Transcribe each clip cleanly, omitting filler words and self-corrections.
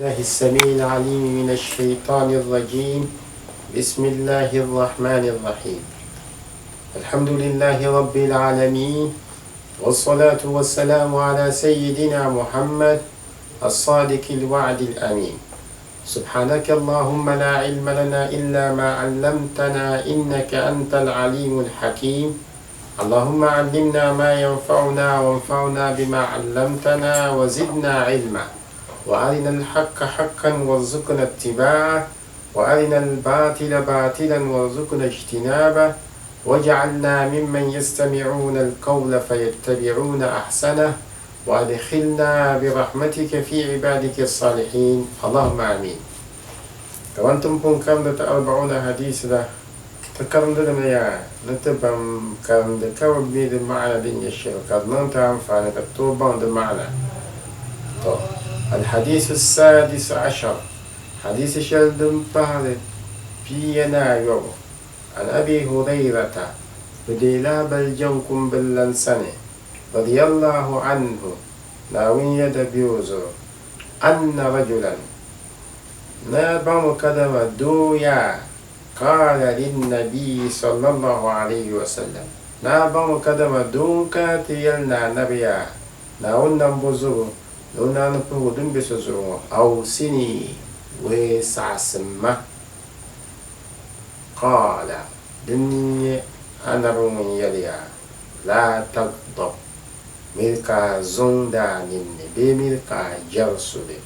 الله السميع العليم من الشيطان الرجيم بسم الله الرحمن الرحيم الحمد لله رب العالمين والصلاة والسلام على سيدنا محمد الصادق الوعد الأمين سبحانك اللهم لا علم لنا إلا ما علمتنا إنك أنت العليم الحكيم اللهم علمنا ما ينفعنا وانفعنا بما علمتنا وزدنا علما وأرنا الحق حقا وارزقنا اتباعه وأرنا الباطل باطلا وارزقنا اجتنابه واجعلنا ممن يستمعون القول فيتبعون أحسنه وأدخلنا برحمتك في عبادك الصالحين اللهم آمين Kaman ti ni pun karimdi ti Arbauna Hadith la, ti karimdi li mi yaa ni ti ban karimdi ka bi mi di maana din nyɛ shɛli ka di niŋ ti anfaani ka ti tooi baŋ di maana. Tɔ! Al-Hadith As-Sadis Ashar, Hadiisi shɛli din pahiri pia ni ayɔbu, An Abi Hurayrata, bɛ deei lahabali jaŋkumbili lan sani, radiyallahu anhu, Naawuni yɛda be o zuɣu, anna rajulan, Naa baŋmi kadama doo yaa, qaala linnabiyyi sallallahu alayhi wa sallam, Naa baŋmi kadama doo n-kana ti yɛli ni Anabi yaa, Naawuni nambo zubu ni o naani puhigu din be so zuɣu ŋɔ, awsini, wee saɣisim ma. Qaala, din n-nyɛ Anabi ŋun yɛli yaa, laa tagdab, miri ka a zuŋdi a ninni bee miri ka a jɛri suli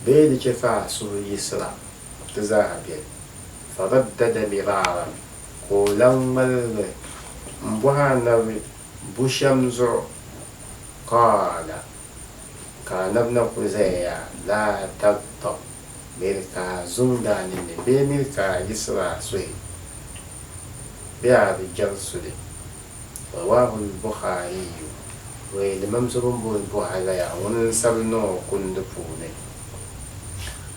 bee di chɛ ka a suhu yiɣisira, di zaaha beni. Faraddada miraaran, ka o lan ŋmaligi m-bɔhi Anabi bu shɛm zuɣu, Qaala, ka Anabi na kul zaya yaa, Laa tagdab, miri ka a zuŋdi a ninni bee miri ka a yiɣisiri a suhi bee a bi jɛri suli. Rawaahu al-Bukhaariyu, Wee limam so bɛ ni booni Buhari la yaa ŋuni n-sabi niŋ o kundi puuni.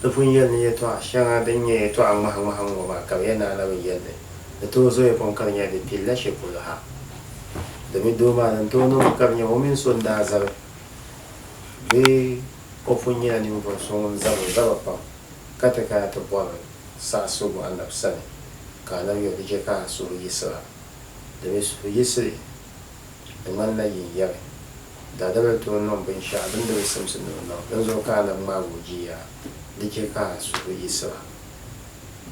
Di pun yɛli ni yɛtɔɣa shɛŋa din nyɛ yɛtɔɣa ŋmahi ŋmahi ŋ-ŋɔ maa ka bɛ yɛn naan labi yɛli li, di tooi zooya pam ka di nyɛla di pilila shɛli polo ha. Domi doo maa din tooi niŋmi ka di nyɛ o mini so n-daa zabi bee o pun nyɛla ninvuɣ so ŋun zabiri zaba pam ka ti kana ti bɔri saɣisigu Anabi sani ka Anabi yɛli di chɛ ka a suhu yiɣisira. Domi suhuyiɣisili di ŋmanila yinyari. Daadam ni tooi niŋ binshɛɣu din di bi simsi ni o niŋ, dinzuɣu ka a na ŋmaag o jia di chɛ ka a suhu yiɣisira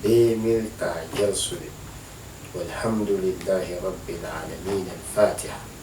bee miri ka a jɛri suli. Walhamdulillahi Rabbil Aalamiin Al-Fatiha.